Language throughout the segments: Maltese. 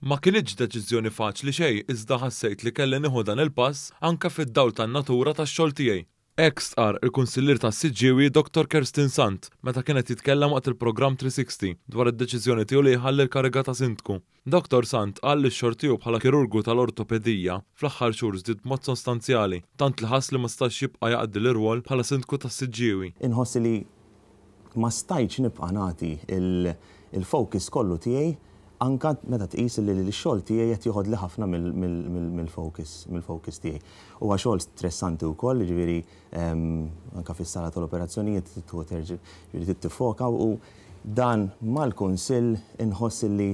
Ma kinitx deċiżjoni faċli xejn iżda ħassejt li kelli nieħu dan il-pass anke fid-dawl tan-natura tax-xogħol tiegħi. Hekk stqarr il-Kunsillier tas-Siġġiewi Dottor Kerstin Sant meta kien qed jitkellem waqt il-programm 360 dwar id-deċiżjoni tiegħu li jħalli l-kariga ta' Sindku. Dottor Sant qal li x-xogħol tiegħu bħala kirurgu tal-ortopedija fl-aħħar xhur żdied b'mod sostanzjali tant li ħass li ma setax jibqa' jaqdi l-irwol bħala Sindku tas-Siġġiewi. Inħoss li ma stajtx nibqa' nagħti l-focus kollu tiegħi anke meta tqis li x-xogħol tiegħi qed joħodli ħafna mill-focus mill-focus tiegħi. Huwa xogħol stressanti wkoll, jiġifieri anke fis-sala tal-operazzjonijiet terġa' jiġifieri trid tiffoka u dan mal-Kunsill inħoss li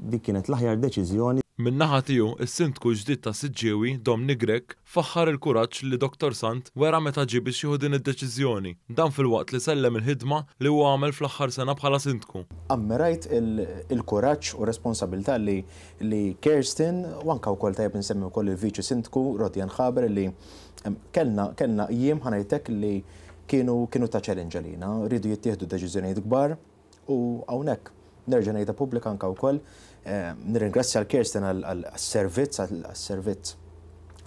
dik kienet l-aħjar deċiżjoni. Min-naħa tiegħu, is-Sindku l-ġdid ta' Siġġiewi, Domni Grech, faħħar il-kuraġġ li Dottor Sant wera meta ġie biex jieħu din id-deċiżjoni. Dan filwaqt li sellem il-ħidma li huwa għamel fl-aħħar sena bħala Sindku. Ammirajt il-kuraġġ u r-responsabilità li li Kerstin u anke wkoll tajjeb insemmi wkoll il-Viċi Sindku Rodian Haber li kellna kellna jiem ħa ngħid hekk li kienu kienu ta' challenge għalina, riedu jittieħdu deċiżjonijiet kbar. U hawnhekk nerġa' ngħidha pubblika anke wkoll, nirringrazzja l Kirsten għas-servizz, għas-servizz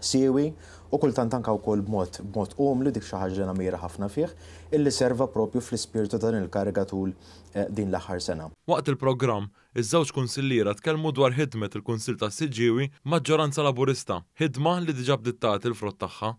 siewi u kultant anke wkoll b'mod b'mod umli, dik xi ħaġa li nammira ħafna fih, illi serva propju fl-ispirtu ta' din il-kariga tul din l-aħħar sena. Waqt il-programm, iż-żewġ kunsilliera tkellmu dwar ħidmet il-Kunsill tas-Siġġiewi b'maġġoranza Laburista, ħidma li diġà bdiet tagħti l-frott tagħha.